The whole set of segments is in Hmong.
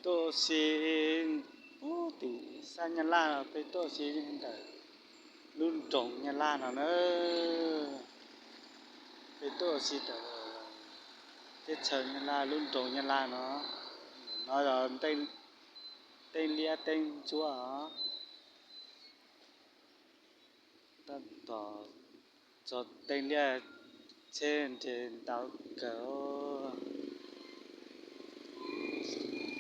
Tuaj ua si pub tim sab Nyab Laj no, peb tuaj ua si ntawm lub nroog Nyab Laj no na. Peb tuaj ua si ntawm teb chaws Nyab Laj, lub nroog Nyab Laj no. No yog teeb liab teeb ntsuab os. Tab tom txog teeb liab tsheb nres ntau kawg.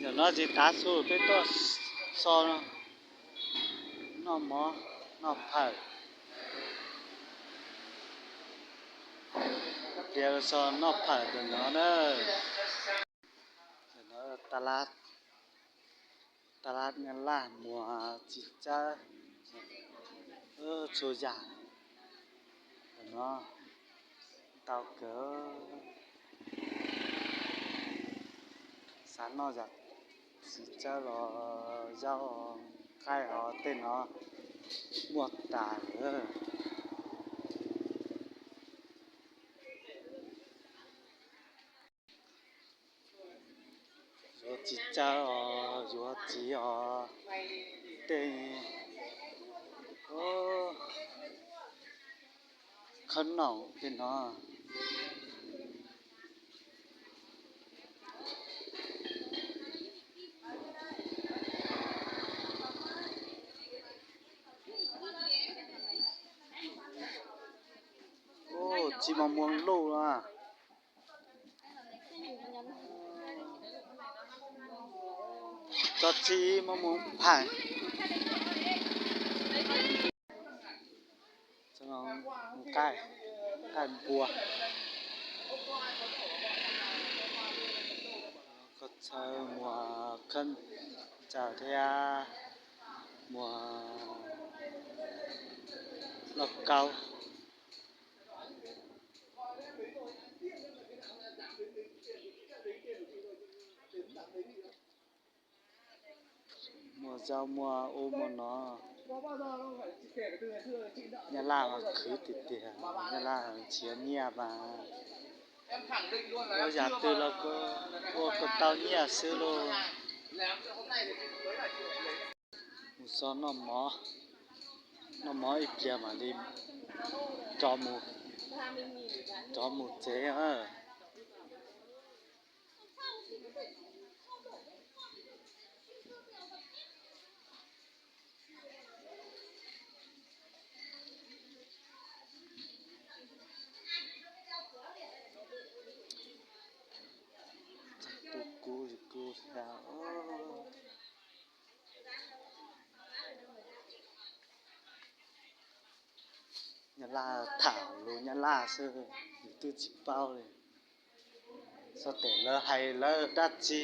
Yog no tsis tav su peb tuaj so noj mov noj phawm. Pliag so noj phawm ntawm no na. Tab lab Nyab Laj muag txiv tsawb txhua yam no ntau kawg. Xav noj yam txiv tsawb los zaub nqaij os tej no muaj tas lawm. Yuav txiv tsawb os, yuav txiv os, tej khawb noom tej no. Txiv mos muag luj no. Tso txiv mos muag phais. Nqaij, nqaij npua. Koj txhawb muag khawb ntsaws thiab muag lauj kaub. Muaj zaub muaj ub muaj no. Nyab Laj mas khwv tiag tiag, Nyab Laj nrhiav nyiaj mas ua yam twg los ua kom tau nyiaj xwb lauj. Mus so noj mov, noj mov ib pliag mam li rov mus, rov mus tsev. Tus kuv kuv xav Nyab Laj tham lus Nyab Laj xwb, yus twb tsis paub li. Xyov tes lawv hais lawv dab tsi.